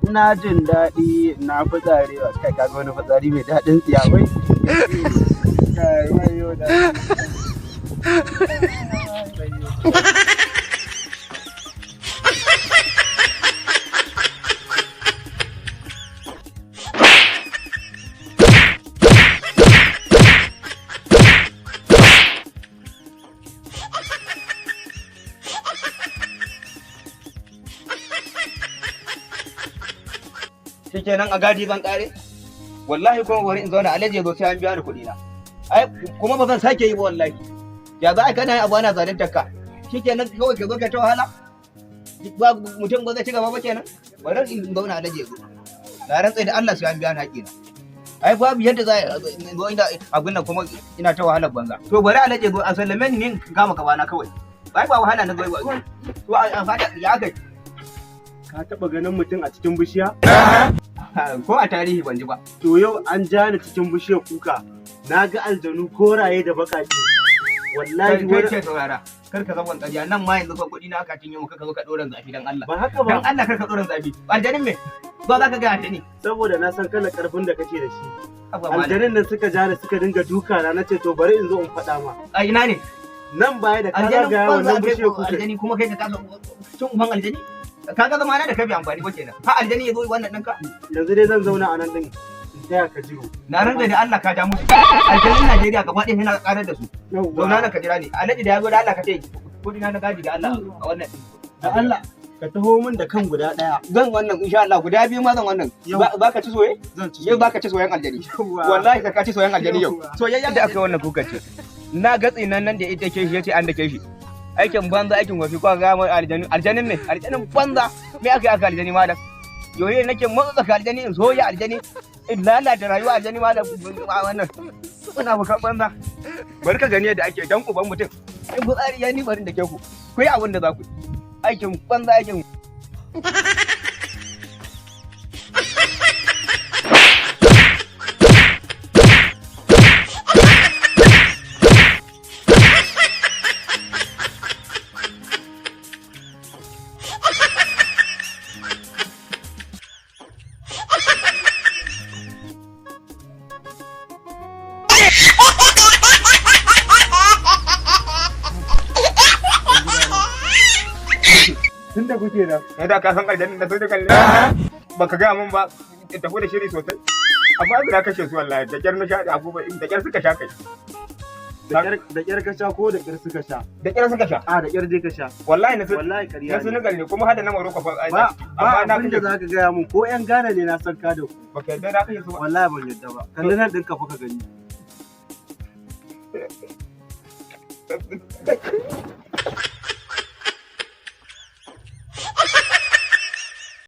Ina jin daɗi na fitsarewa kai, kaga wani fitsari mai daɗin tsiya wai. Kai wayo da. Shikenan, a gadi zan kare wallahi. Kuma bari in zauna, alaji ya zo sai an biya ni kuɗi na. Ai kuma ba zan sake yi ba wallahi. Ya za a kana yi abu ana zaluntar ka, shikenan kawai ka zo ka ta wahala, ba mutum ba zai ci gaba ba kenan. Bari in zauna, alaji ya zo. Na rantsa da Allah sai an biya ni haƙƙina. Ai babu yadda za a zo inda abin nan kuma ina ta wahalar banza. To bari alaji ya zo a sallame ni, in kama gabana kawai. Ai ba wahala na zo ba. To a fata ya kai. Ka taɓa ganin mutum a cikin bishiya? Ko a tarihi ban ji ba. To yau an ja ni cikin bishiyar kuka. Na ga aljanu koraye da baƙaƙe. Wallahi kai wani ce saurara, kar ka zaban ƙarya nan ma. Yanzu fa kuɗi na aka cinye mu, kaka zo ka ɗoran zafi dan Allah. Ba haka Dan ba. Allah kar ka ɗoran zafi. Aljanin me ba za ka ga aljani? Saboda na san kalar ƙarfin da kake da shi. Haba malam. Aljanun nan suka ja ni suka dinga duka na, nace to bari in zo in faɗa ma. A ina ne? Nan baya da ka Aljanin zagaya banza wannan kai bishiyar kuka. Aljani kuma kai ka kasa cin uban aljani. Kaga zama na da kai bai amfani ba kenan, ha aljani ya zo wannan ɗinka. Yanzu dai zan zauna a nan din in taya ka jiro. Na rantsa da Allah ka ja musu aljanin Najeriya gaba ɗaya, yana ƙarar da su. Zauna na ka jira ni, alhaji da ya zo da Allah ka ce kuɗi na na gadi da Allah a wannan. Da Allah ka taho min da kan guda ɗaya. Zan wannan insha Allah, guda biyu ma zan wannan. Yau. Ba ka ci soye? Zan ci. Yau ba ka ci soyen aljani. Yawwa. Wallahi ka ci soyen aljani yau. Yawwa. Soyayyen da aka yi wannan kuka ce na gatsi nan nan da ita ke shi yace an dake shi. Aikin banza, aikin wafi ko ga mai aljani. Aljanin me? Aljanin banza me aka yi aka aljani malam? Yoyi nake matsa ka aljani, in soya aljani, in lalata rayuwa aljani malam. Wannan kuna bukan banza. Bari ka gani yadda ake dan uban mutum in fitsari ya ni barin da ke ku ku yi abin da za ku yi. Aikin banza, aikin. Tun da kuke nan. Na da ka san aljannin da sai da kalle. Baka gaya mun ba, in tafi da shiri sosai. Amma na kashe su wallahi, da kyar na sha da abubuwa, da kyar suka sha kai. Da ƙyar ka sha ko da ƙyar suka sha? Da kyar suka sha. A da ƙyar dai ka sha. Wallahi na su Wallahi ƙarya na ne. Senegal ne kuma hada na Morocco fa. Ba Amma ba na abin da kashe za ka gaya mun, ko 'yan Ghana ne na san ka da ku. Baka yarda na kashe su ba. Wallahi ban yadda ba. Kalli nan ɗinka fa ka gani.